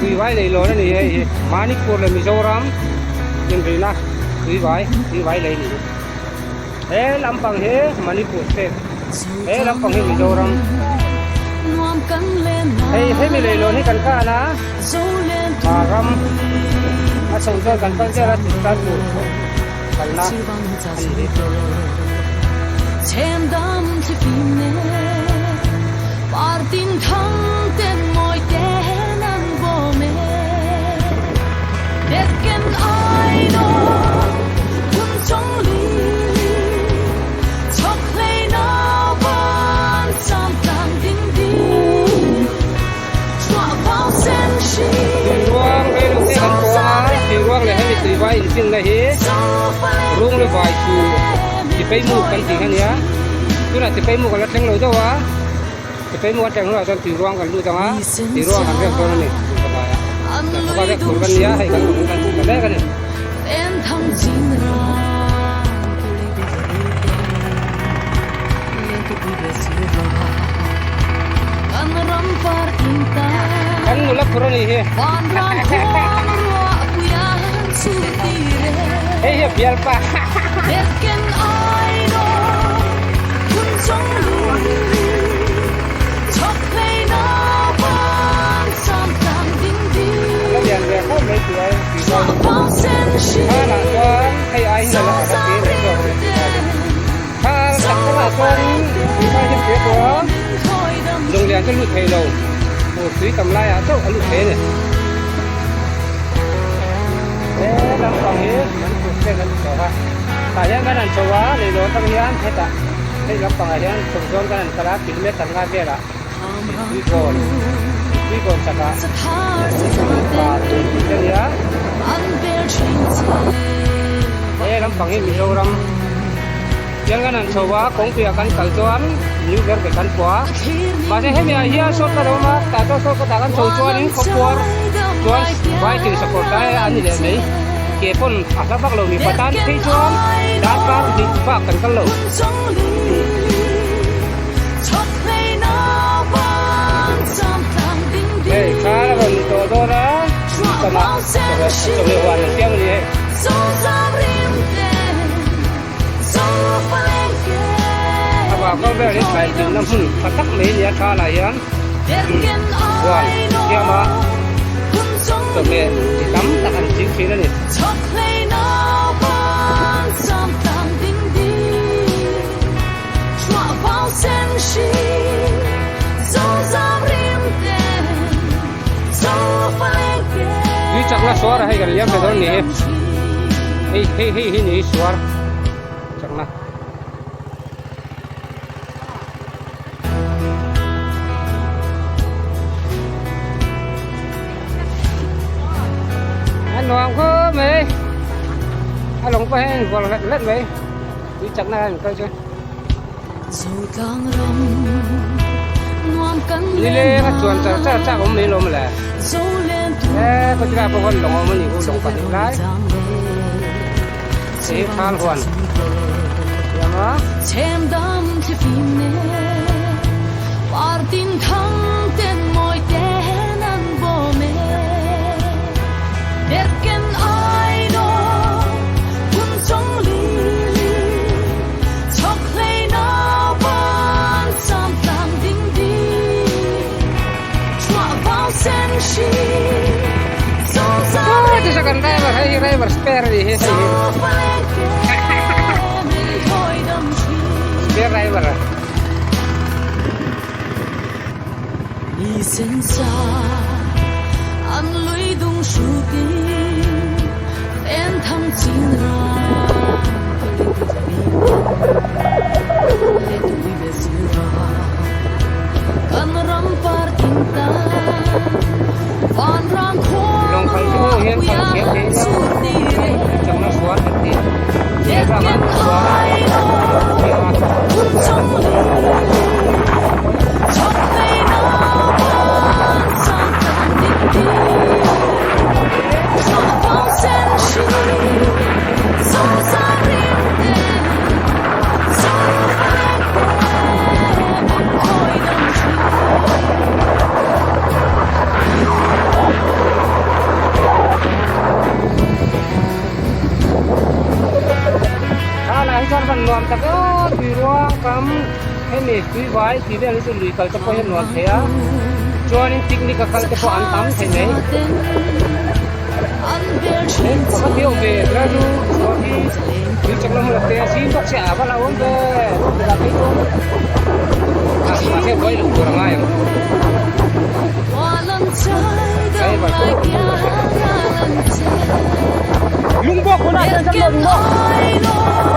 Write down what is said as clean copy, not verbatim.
Tuivai lei lawn a ni hei hi Manipur leh Mizoram inrina tuivai tuivai lei a ni hi he lampang hi Manipur state he lampang hi Mizoram hei hemi lei lawn hi kan kal a a ram a chho chuan kan kal zel a Churachandpur kalna a ni hi. Tuiruang reilo te kan pawng a, tuiruang leh hemi tuivai infinna hi rung leh vai chu tipeimuk kan tih kha nia tunah tipeimuk a la thleng lo deuh a tipeimuk a thleng hnuah chuan tuiruang kan lut ang a tuiruang kan rek dawn a ni tui rek tur kan nia hei kan kan chhuk ta mek a ni. Kan nula phur a nih hi. Hei hi a bialpa. A la lian ve khawp mai tih ai tih chuan hmanah chuan hei ai hian a la te leh zawk a ni tih lai. Kha tak takah chuan tui mai hian tui a tawh a, lunglian chu a lut thei lo, fur tui tam laiah chauh a lut thei a ni. He lampang hi Manipur state an ti tawh a, tah hian kan han chho a, leilawn atang hian hetah hei lampangah hian chho zawn kan han kal a, kilometer nga velah Tuikawn Tuikawn chakah pa tui tih te a nia. He lampang hi Mizoram hian kan han chho a, kawngpuiah kan kal chuan New Verve kan pawh a, mahse hemi ah hian shortcut a awm a, tah chuan shortcut ah kan chho chuanin khawpuar chuan vai thing sakawr tlai a ni leh mai, ke pawn a hla vak lo mipa tan phei chuan darkar hnih bak kan kal lo. Hei thla a rawn ni tawh dawn a tama chawhmeh huan an siam a ni hei. A vang vel hi thlai dinna hmun tha tak mai a ni a thla lah hian huan siam a chawhmeh chi tam tak an ching thin a ni. Tui chakna suar a hei kan liam ve dawn ni hi hei hei hei hi ni hi suar chakna. A nuam khawp mai a lawng pawh hian a invual hlet hlet mai tui chakna hian kal chu. Nileng a chuan char char chak awm mai lawm le he khawchilai pawh khawn lawng a awm a ni u lawng pahnih lai hei hi thal huan siam a. Kan driver hei hi driver spare a ni hi hei hi spare driver a. Lawng khalh chu hian khalh thiam thei ila chakna sual kan tih he bakah sual a thiam a. van nuam tak e aw tui ruang kam hemi tui vai tih vel hi chu lui kal te pawh hi a nuam thei a chuanin picnic a kal te pawh an tam thei mai he pakhat hi a awm ve tlai chu chhuah hi tui chakna hmun a te a zim bawk sia a va hlauhawm ve chutah phei chuan ah mahse buai loh tur a ngai ang. Lung bawk hunah hian kan lo ring maw?